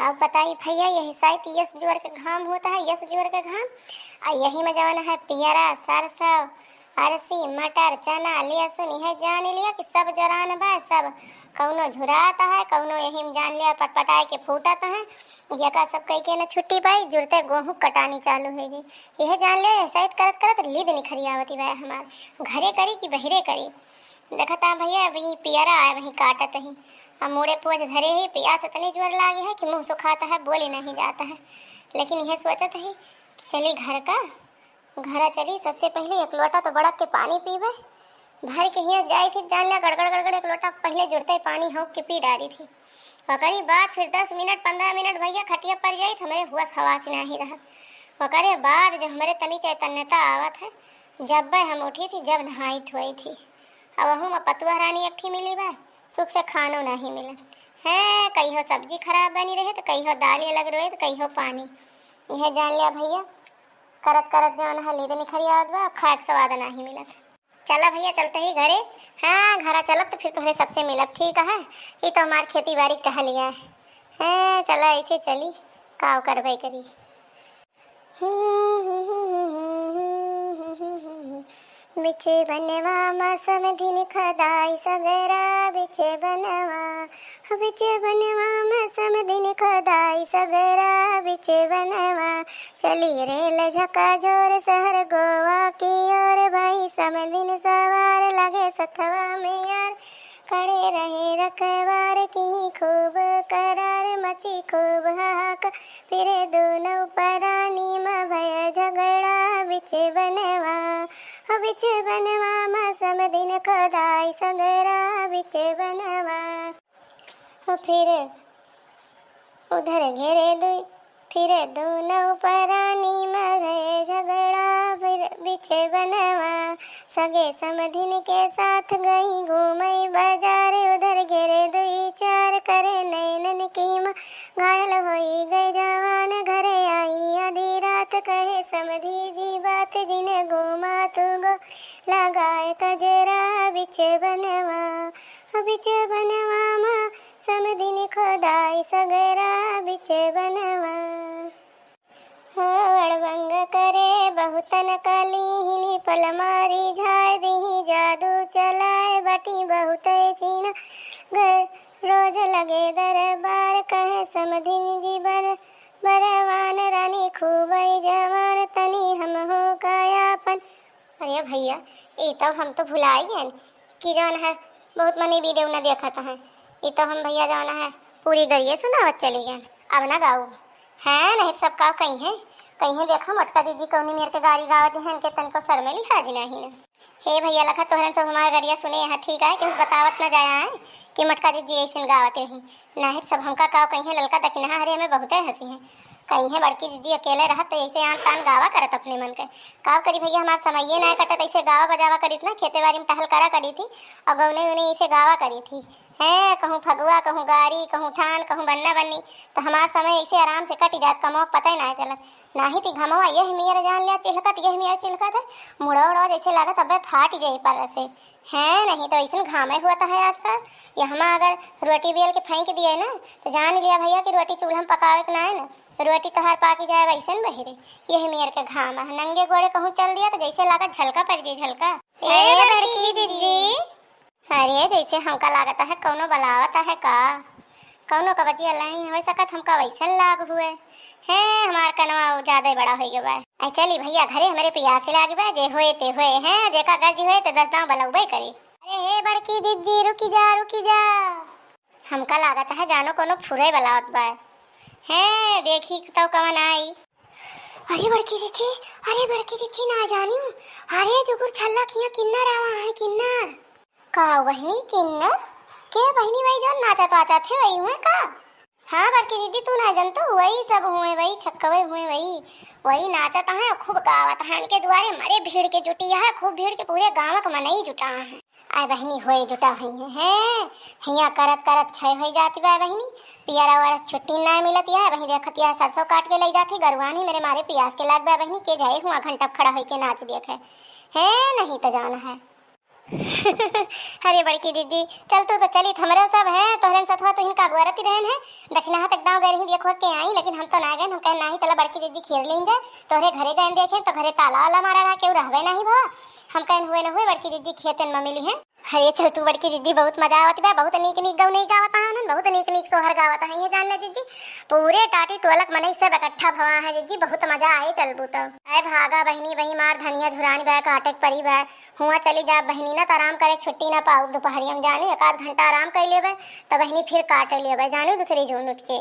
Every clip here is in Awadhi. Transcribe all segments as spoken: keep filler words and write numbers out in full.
अब बताई भैया, यही साइत यस जोर के घाम होत है, यस जोर के घाम। आ यही में जवन है पियरा, सरसों, अरसी, मटर, चना, लहसुन, यह जान लिया कि सब जोरान बा, सब कौनो झुरात है, कौनो यही में जान लिया पटपटाए के फूटत है। यका सब कह के न छुट्टी पाई, जुरते गोहूँ कटानी चालू होइ जाई। यह जान लिया, यह साइत करत करत लीद निखरी आवती बा हमार। घरे करी कि बहिरे करी। देखत आ भैया, अभी पियरा आए, वही काटत ही। अब मुड़े पोछ धरे ही, पियास इतनी जोर लागी है कि मुँह सुखाता है, बोली नहीं जाता है। लेकिन यह सोचत ही कि चली घर का, घरा चली, सबसे पहले एक लोटा तो बड़क के पानी पीबे। भर के हियाँ जाई थी, जान लिया गड़गड़ गड़गड़ एक लोटा पहले जुड़ते पानी हौंक के पी डारी थी। ओकरी बाद फिर दस मिनट, पन्द्रह मिनट भैया खटिया पर जाई, तो हमरे हुआस हवास नहीं रहा। ओकरे बाद जो हमरे तनी चैतन्यता आवत है, जब्बे हम उठी थी, जब नहाई धोई थी। अब वहू में पतुआ रानी एक थी मिली बा, सुख से खानो नहीं मिलत है। कहियो सब्जी खराब बनी रहे, तो कहियो दाल अलग रोए, तो कहियो पानी। यह जान लिया भैया, करत करत जौन है नींद निखरी आवत बा, खाए के स्वाद नहीं मिलत। चला भैया, चलते ही घरे। हाँ, घरा चलब तो फिर तोहरे सबसे मिलब, ठीक है? ये तो हमार खेती बाड़ी टहलिया है। हाँ, चला ऐसे चली, काव करबे करी। बिचे बनवा मौसम दिन खदाई सगरा, बिचे बनवा, बिचे बनवा मौसम दिन खदाई सगरा, बिचे बनवा। चली रेल झकाझोर शहर गोवा की ओर, भाई समधिन सवार लगे सथवा में यार। खड़े रहे रखवार की खूब करार, मची खूब हाहाकार, फिरे दोनों परानी में भय झगड़ा बिच बनवा। हो बिच बनवा मौसम दिन खदाई सगरा बिच बनवा। हो फिर उधर घेरे दुई, फिर दोनों परानी में भय झगड़ा, फिर बिच बनवा। सगे समधिन के साथ गई घूमई बाजार, उधर घेरे दुई चार करे नैनन की मार। घायल होई गए जवान, घरे आई आधी रात, कहे समधी जी बात, जिन घूमा तू गो लगाए कजरा बिच बनवा। बिच बनवा मौसम दिन खदाई सगरा बिच बनवा। अड़बंग करे बहुतन कलीहिनी, पलमारी झाड़ दिही जादू चलाए, बटी बहुते चीना घर रोज लगे दरबार, कहे समधिन जीवन बरवान रानी खूबई जवान, तनी हमहू का आपन। अरे भैया, ई तो हम तो भुलाई गए कि जौन है बहुत मनी वीडियो न देखत हैं। ई तो हम भैया जौन है पूरी गरिये सुनावत चली गए। अब ना गाऊ है, नहीं तो सब का कहीं है, कहीं है। देखा मोटका जीजी कौनी मेर के गारी गावत हैं, इनके तनको सर में लिहाज नहीं है। हे भैया, लखा तोहरन सब हमार गरिया सुने हैं, ठीक है, केहू बतावत न जाया है कि मोटका जीजी ऐसन गावत रही। नाहीं त सब हमका काव कहिहैं, ललका दखिनहा हरे हमें बहुते हँसिहैं। कहिहैं बड़की जिज्जी अकेले रहत त ऐसे आन तान गावा करत अपने मन के। काव करी भैया, हमार समइये नाहीं कटत, ऐसे गावा बजावा करीत ना, खेते बारी में टहल करा करीत ही, अउर गउने उने ऐसे गावा करीत ही। हैं, कहूँ फगुआ, कहूँ गारी, कहूँ ठान, कहूँ बन्ना बन्नी, त हमार समय ऐसे आराम से कटि जात, कमवा क पतै नाहीं चलत। नाहीं त घमवा यह मेर जान लिया चिल्हकत, यह मेर चिल्हकत है, मुड़ो उड़ो जैसे लागत अब्बे फाटि जाई पर से। हैं, नहीं तो ऐसन घामे हुअत है आजकल। यहमा अगर रोटी बेल के फेंक दिए ना, तो जान लिया भैया कि रोटी चूल्हा में पकावे के ना है ना, रोटी तोहार पाकी जाए वैसन बहिरे। यही मेर के घाम है, नंगे गोड़े कहूँ चल दिया तो जैसे लागत झलका पड़ जाई, झलका। ए अरे बड़की बड़की जिज्जी। जिज्जी। अरे जैसे हमका लागत है कौनो बलावत है का, कौनो का बचिया नहीं हो सकत, हमका वैसन लाग हुए। हे हमार कनवा ज्यादा बड़ा हो गया बा। ऐ चली भैया घरे, हमरे पियास लागी बा, जे होए ते होए, हैं, जेका गर्ज होए ते दस दांव बलौबे करी। अरे हे बड़की जिज्जी, रुकी जा, रुकी जा। हमका लागत है जानो कोनो फुरे बलावत बा। हे देखी तो कवन आई। अरे बड़की जिज्जी, अरे बड़की जिज्जी, ना जानियो। अरे जुगुर छल्ला किया किन्नर आवा है, किन्नर। का बहिनी किन्नर? के बहिनी वही जौन नाचत वाचत है वही हुए का? हाँ बड़की दीदी, तू ना जनतू, वही सब हुए, वही छक्कवे हुए, वही, वही नाचत हैं, खूब गावत हैं। इनके दुआरे मरे भीड़ के जुटी है, खूब भीड़ के, पूरे गाँव के मनई जुटा है। आय बहिनी होए जुटा हुई है, हैं? हियाँ करत करत छय होई जाती बा बहिनी, पियरा वरस छुट्टी ना मिलत है। वही देखत है सरसों काट के लई जाती, गरुआन ही मेरे मारे पियास के लाग बा बहिनी, के जाए हुआ घंटा खड़ा होई के नाच देखे, हैं? नहीं तो जाना है। अरे बड़की जिज्जी, चल तू तो चली, हमरे सब है, तोहरे सथवा तो इनका गोरती रहन है। दक्षिणा हाथ एक दाँव गए रही, देख के आई, लेकिन हम तो ना गए। हम कहे नाही, चला बड़की जिज्जी खीर लीन जाए, तोहरे घरे गए देखे तो घरे ताला वाला मारा रहा, केहू रहबे नाही भवा। हम कहे हुए न हुए, बड़की जिज्जी खेतन में मिली है। अरे चल तू बड़की जिज्जी, बहुत मजा आवत बा, बहुत नीक नीक गौनई गावत हन, बहुत नीक नीक सोहर गावत हैं, ये जान ले जिज्जी। पूरे टाटी टोलक मनई सब इकट्ठा भवा है जिज्जी, बहुत मजा आए चलबू तो। अरे भागा बहिनी, वही मार धनिया झुरानी बा, काटे के परी बा। हुआ चली जा बहिनी, ना तो आराम करे छुट्टी ना पाऊ दोपहरिया में, जानी एक आध घंटा आराम कर लेबे, तो बहिनी फिर काट लेबे, जानी दूसरी जून उठ के।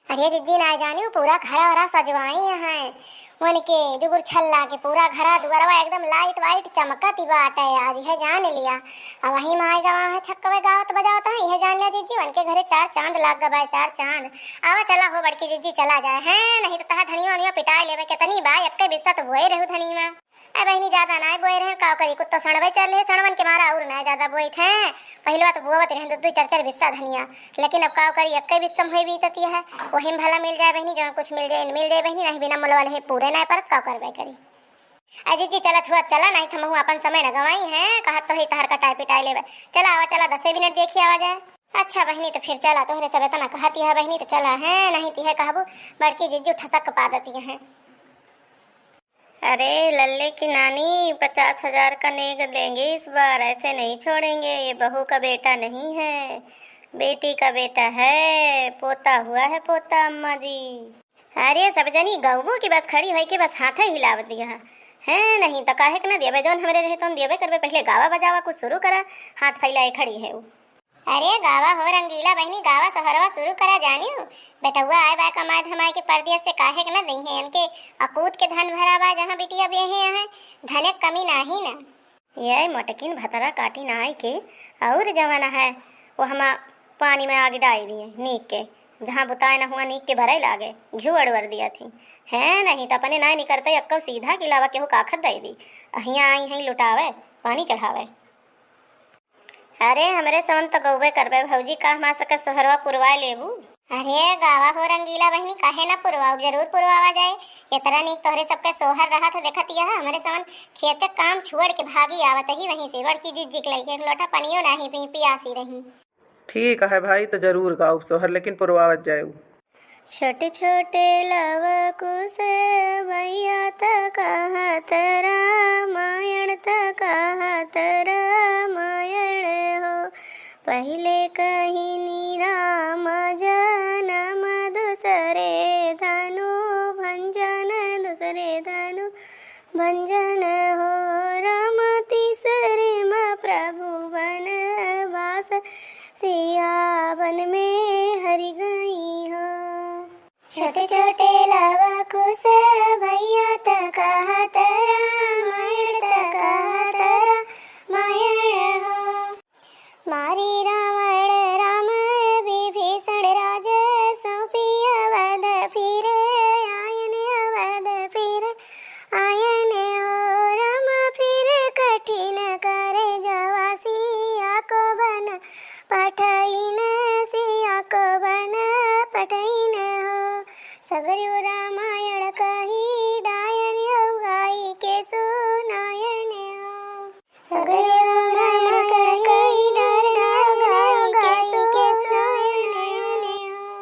अरे जिज्जी, ना जानी, पूरा घरा वरा सजवाई हैं उनके जुगुर छल्ला के, पूरा घरा दुआरवा एकदम लाइट वाइट चमकत ही बाटे आज, यह जान लिया। अब वही माई गवा है छक्कवे गावत बजावत है, यह जान लिया जिज्जी, उनके घरे चार चांद लाग गवा, चार चांद। आवा चला हो बड़की जिज्जी, चला जाए हैं, नहीं तो तहा धनिया वनिया पिटाए लेबे, कितनी बा, एक्के बिस्सा तो बोए रहू धनिया। ए बहिनी, ज्यादा नाय बोए रहन, का करी, कुत्तो सणवे चल रहे, सणवन के मारा और नाय ज्यादा बोइत हैं। पहिलवा तो बोवत रहन दो दो चार चार बिस्सा धनिया, लेकिन अब का करी, एक्के बिस्सा में होई बीतती है, वही में भला मिल जाए बहिनी, जौन कुछ मिल जाए, मिल जाए बहिनी, नहीं बिना मोल वाले है पूरे नाय परत, का करबे करी। ए जिज्जी, चलत हुआ चला, नहीं तो हमहू अपन समय न गवाई हैं, कहत तो है तहर कटाए पिटाए लेबे। चला आवा, चला दसे मिनट देखी आवा जाए। अच्छा बहिनी, तो फिर चला, तोहरे सब इतना कहती है बहिनी, तो चला है, नहीं ती है कहबू, बड़की जिज्जू ठसक पा देती हैं। अरे लल्ले की नानी, पचास हजार का नेग लेंगे इस बार, ऐसे नहीं छोड़ेंगे। ये बहू का बेटा नहीं है, बेटी का बेटा है, पोता हुआ है, पोता अम्मा जी। अरे सब जनी गौबू की बस खड़ी होई के बस हाथे हिलावत दिया है, नहीं तो काहे के ना देबे, जौन हमरे रहे तौन देबे करबे। पहले गावा बजावा कुछ शुरू करा, हाथ फैलाए खड़ी है वो। अरे गावा हो रंगीला बहिनी, गावा, सोहरवा शुरू करा जानियो। बेटउआ आए बा कमाए धमाए के परदेस से, काहे के ना दइहें इनके अकूत के धन भरा बा, जहाँ बिटिया बेहे हैं, धने के कमी नाही ना। ये मोटकिन भतरा काटी ना आई के और जवाना है, वो हमा पानी में आग डाल दिए नीक के, जहाँ बुताए ना हुआ नीक के भरे लागे, घिउ अड़वर दिया थी। है नहीं तो अपने ना निकरते अक्को सीधा के अलावा केहू काखत दे दी। अहिया आई हैं लुटावे, पानी चढ़ावे। अरे, हमरे सवन तो गौबे करबे भौजी, का हमार सके सोहरवा पुरवाए लेबू? अरे, गावा हो रंगीला बहिनी, काहे ना पुरवाऊ, जरूर पुरवावा जाए। इतना नीक तोहरे सबके सोहर रहत है, देखत यह हमरे सवन खेते काम छोड़ के भागी आवत ही वहीं से, बड़की जिज्जी के लइके एक लोटा पनियो नाही पी, पियासी रही। ठीक है भाई, तो जरूर गाउब सोहर, लेकिन पुरवावत जाएऊ। छोटे छोटे लवा कुस भैया त कहत रामायण, त कहत रामायण हो। पहिले कहिनी राम जनम दूसरे धनु भंजन, दूसरे धनु भंजन हो। राम तीसरे मा प्रभु बनवास, सियावन में हरि गई हो। छोटे छोटे लवा कुस भैया त कहत रामायण, त कहत रामायण हो। मारी रावण राम विभीषण राज, सौंपी अवध फिर आयन, अवध फिर आयन हो। राम फिर कठिन करे जवासी, आको बन पठइन, सिया को बन पठइन हो। सगरी रामायण कही डायन, गाई के सुनायन हो। सगरी रामायण कही डायन, गाई के सुनायन हो।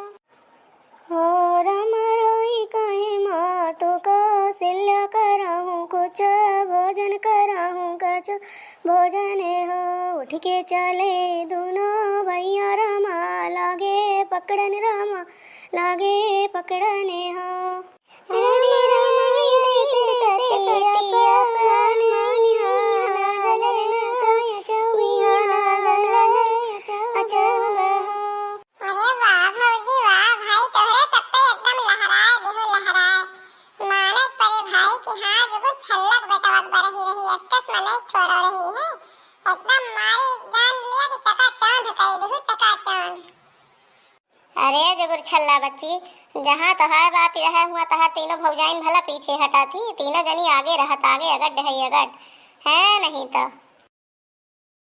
हो राम रोई कहे मातु कौशल्या, कराहूँ कुछ भोजन, कराहूँ कुछ भोजन हो। उठ के चले दुनो भैया रामा, लागे पकड़न रामा, लागे पकड़न हो। राम राम विदेश सती अपमान, मानिया ना जलन चाय चौबिया ना जलन चाय चौब हो। अरे वाह भौजी वाह, भाई तोहरे सब तो एकदम लहराए देहु लहराए। माने परे भाई कि हाँ, जो कुछ छल्लक बेटवा बरही रही, असकस मनई थोरो रही है। एकदम मारे जान लिया कि चकाचौंध कई देहु, चकाचौंध। अरे जुगुर छल्ला बच्ची, जहाँ तोहार बात रहे हुआ तहार तीनों भौजाइन भला पीछे हटा थी, तीनों जनी आगे रहत आगे अगड है अगड, है नहीं तो।